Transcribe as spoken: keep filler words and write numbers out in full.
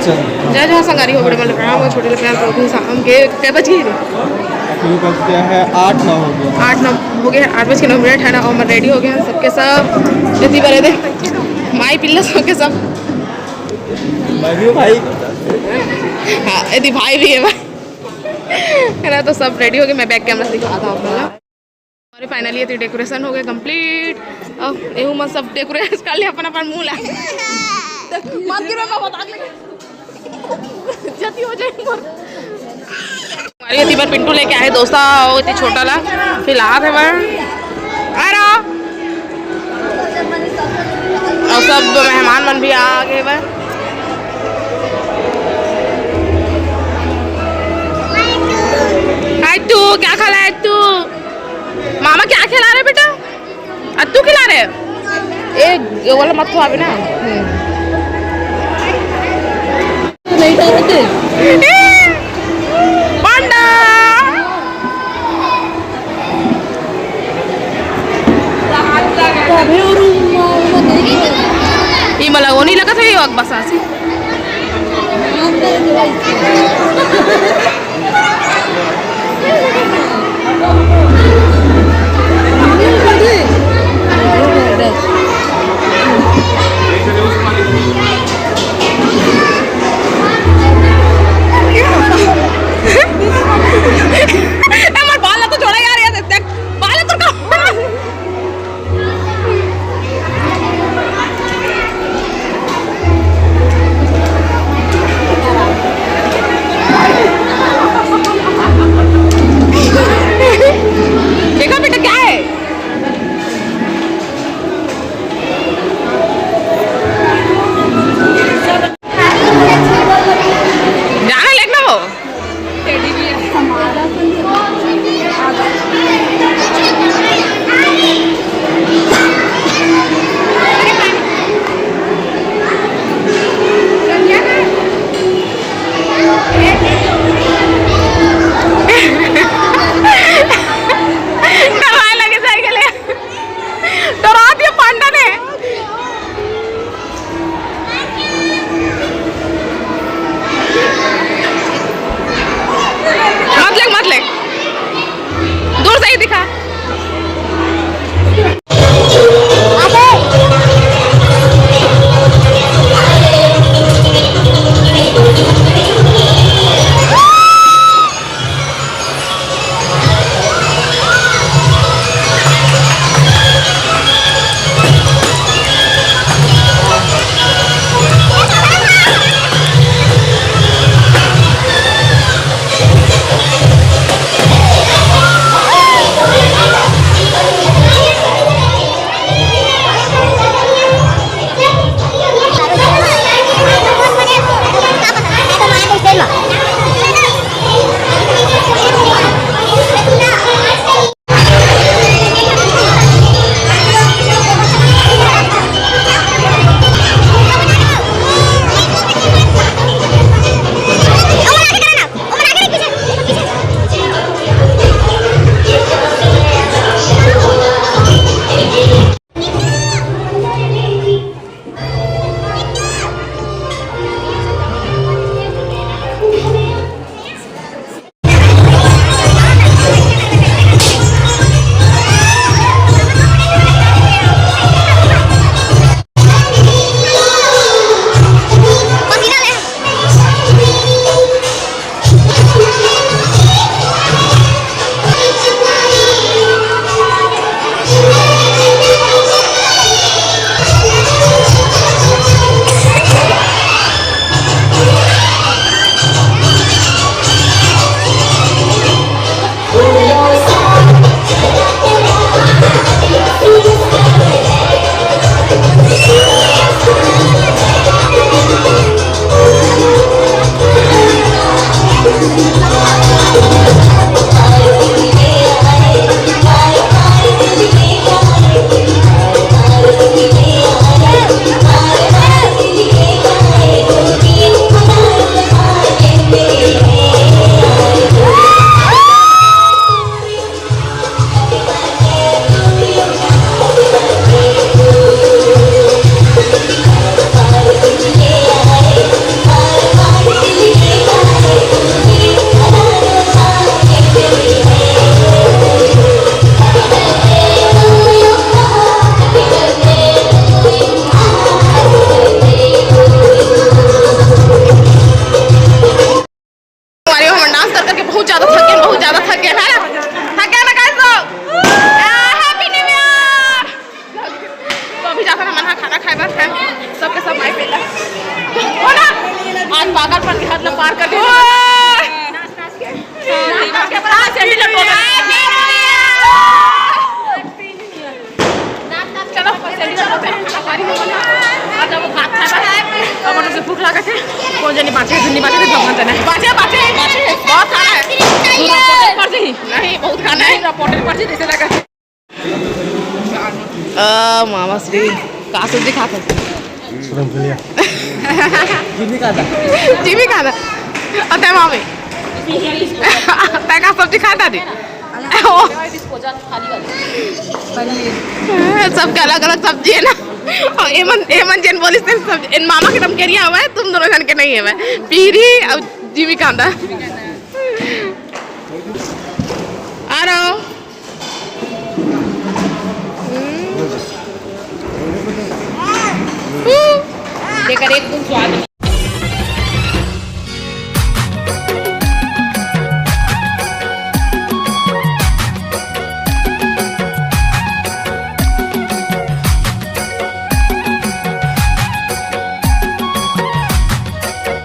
जय जोहार संगवारी हो, बड़े मन ल प्रणाम, छोटे ल प्यार, तो अभी शाम के कै बज गे रे? अभी बज गया है आठ नौ हो गया। आठ नौ हो गया, आठ बज के नौ मिनट है ना, और मैं रेडी हो गया, सबके सब एती बरे दे, माई पिल्ला सबके सब। मैं भी हूँ भाई। हाँ, एती भाई भी है भाई, है ना, तो सब रेडी हो गए। मैं बैक कैमरा से दिखाता हूँ आप लोग ला। अरे finally ये डेकोरेशन हो गए कंप्लीट। अब एहू मन सब डेकोरेशन कर ले अपन अपन मुंह ला। मत गिरो बाबा, दाग लगे। जल्दी हो जाए मोर। अरे ये बार पिंटू लेके आए डोसा, और इतनी छोटा ला फिलहाल है मैं। आ रहा। और सब मेहमान मन भी आ गए बा। हाय तू, क्या खा रहा है तू? मामा क्या खिला रहे बेटा? अत्तू खिला रहे? ए, ये वाला मत खवाबे ना। हम्म। नहीं खा रहे थे। ए, पांडा। अभी और वो, वो नहीं। ये मला वो नहीं लगा था, ये अकबस आसी। ए, मोर बाल ला तो छोड़ा यार, यार, देख, बाल ला तो छोड़ा। देखा बेटा, क्या है? पार कर दे। चलो, सैंडल चलो। अब जब भात खाबे, अब मन से भूख लागत हे। कोन जनी बांचे, जनी बांचे, भगवान जाने। बांचे, बांचे, बांचे। बहुत खाना है। पूरा पटेल पर जी। नहीं, बहुत खाना है। पूरा पटेल पर जी, जैसे लगा। आ, मामा श्री, का सब्जी खात हस? जिमी खात। अते मामी, तै का सब्जी खात हस? ओ। सबके अलग-अलग सब्जी है ना। और एमन, एमन जेन बोलिस तेन सब्जी, एन मामा के दम केरिया हवय, तुम दोनों जन के नहीं हवय। पीरी और जिमी कांदा। आ रहा हूँ। हम्म। जेकर एक गुण स्वाद है।